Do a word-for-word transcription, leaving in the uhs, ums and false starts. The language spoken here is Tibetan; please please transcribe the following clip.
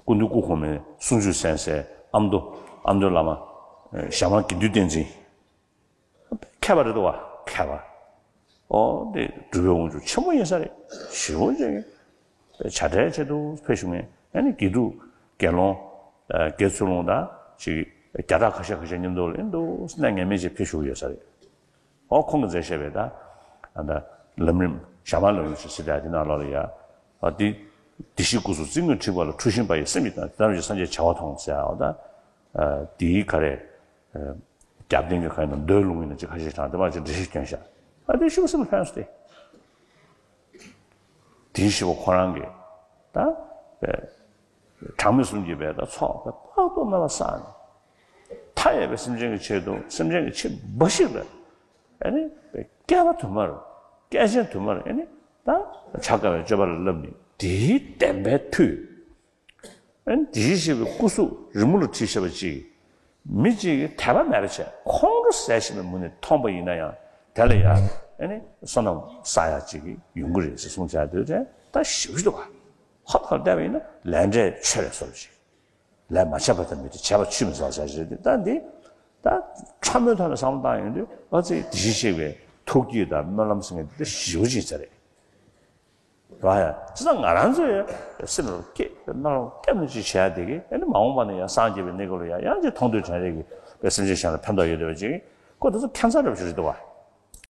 སྐུ་མདུན་སྐུ་གོང་མའི་གསུང་ཆོས་གསན་སའི་ཨ་མདོ་ཨ་མདོའི་བླ་མ་ཨེ་ཞྭ་དམར་དགེ་འདུན་བསྟན་འཛིན། མཁས་པ་རེད་འདུག་བ། མཁས་པ། ཨོ་དེ་འབྲུག་པའི་དབང་ཕྱུག་ཆེན་མོ་ཡིན་ས་རེད། ཞེ་པོ་ཅིག་གི་བྱ་བྲལ་ཆེད་དུ་ཕེབས་བཞུགས་མཁན། ཨ་ནི་དགེ་ཕྲུག་དགེ་སློང་། ཨ་དགེ་ཚུལ་སློང་དང་ཅིག་བརྒྱ་ཕྲག་ཁ་ཤས་ཁ་ཤས་མཉམ་དུ་ལེན་འདུག་ཟེར་ན་ངེས་མེད་ཅིག་ཕེབས་བཞུགས་ཡོད་ས་རེད། ཨོ་ཁོང་གིས་མཛད་བཞག་པའི་ད་ཨ་ད་ལམ་རིམ་ཞྭ་དམར་ལམ་རིམ་ཞེས་ཟེར་ཡག་དེ་ནང་ལོགས་ལ་ཡ། ཨ་དེ་བདེ་གཤེགས་སྐུ་གསུང་ཐུགས་རྟེན་ཁྲིད་པ་ལ་འཁྲུལ་ཞེན་པ་ཡི་སེམས་ཡིན་དང་། དེ་ལྟར་གྱི་སངས་རྒྱས་བྱ་བ་མཐོང་ཟེར་ཡག་ཨོ་ད། ཨ་དེའི་ག་རེ། ཨ་རྒྱབ་རྟེན་གྱི་ག་རེ་ན་མདོའི་ལུང་ཡིན་ན་ཅིག་ཁ་ཤས་དྲངས་དེ་མ་ཅིག་འགྲེལ་བཤད་བསྐྱོན་བཞག་ཨ་དེ་ཤུགས་སེམས་ལ་ཕན་སོང་སྟེ། དེའི་ཞེས་པ་ཁོ་རང་གིས་ད་པའི་གྲངས་མེད་གསུམ་གྱི་པའི་ད་ཚོགས་པའི་དཔག་ཏུ་མེད་པ་བསགས་ནས། མཐའ་ཡས་པའི་སེམས་ཅན་གྱི་ཆེད་དུ་སེམས་ཅན་གྱི་ཆེས་འབའ་ཞིག་ལ་ཨ་ནི་པའི་བསྐལ་པ་དུ་མར་བསྐལ་ཆེན་དུ་མར་ཨ་ནི་ད་བྱ་དཀའ་བའི་སྤྱོད་པ་ལ་བསླབས་ནས། དེའི་བདེན་པའི་མཐུས། ཨ་ནི་དེ་བཞིན་གཤེགས་པའི་སྐུ་གཟུགས་རི་མོ་ལ་བྲིས་བཞག་པ་ཅིག་མི་གཅིག་གིས་དད་པ་མེད་པ་བྱས་ཁོང་ཁྲོ་ཟ་བཞིན་པའི་མུ་ནས་མཐོང་པ་ཡིན་ན་ཡང་། དེ་ལ་ཡང་ཨ་ནི་བསོད་ནམས་བསགས་ཡག་ཅིག་ཡོང་གི་རེད་ཟེར་གསུངས་བྱས། དེ་དེ་ད་ཞེ་པོ་ཞིག་འདུག་ག་ཧོབ་ཁར་བལྟས་པ་ཡིན་ན་ལས་འབྲས་ཆོས་ལས་སོ་ཞིག་ལས་མ་བྱས་པ་དང་མི་དེ་བྱས་པ་ཆུད་མི་ཟ་བྱ་ཞིག་རེད། ད་འདི་ད་ཕྲ་མོའི་ཐོག་ནས་བསམ་བློ་བཏང་ཡོང་དུས། ཨ་ཙི་དེ་བཞིན་གཤེགས་པའི་ཐུགས་བསྐྱེད་དང་སྨོན་ལམ་ཟེར་མཁན་འདི་ཞེ་པོ་ཅིག་ཡིན་ས་རེད། རེད་བ། ཡ་ཅི་ཙང་ང་རང་ཚོས་སེམས་ལ་སྐྱེས་པའི་སྨོན་ལམ་སྐྱབས་ནི་ཅིག་བྱས་ཡ་དེ་གིས་ཨ་ནི་མ་འོངས་པ་ན་ཡང་སངས་རྒྱས་པའི་གནས་སྐབས་ལ་ཡང་ཡང་ཅིག་མཐོང་ཐོས་དྲན་རེག་གིས་པའི་སེམས་ཅན་གཞན་ལ་ཕན་ཐོགས་ཡོད་བསྡད་པ་ཅིག་ཁོ་དེ་ཚོ་ཁྱད་མཚར་འདྲ་པོ་ཞིག་རེད་འདུག་བ།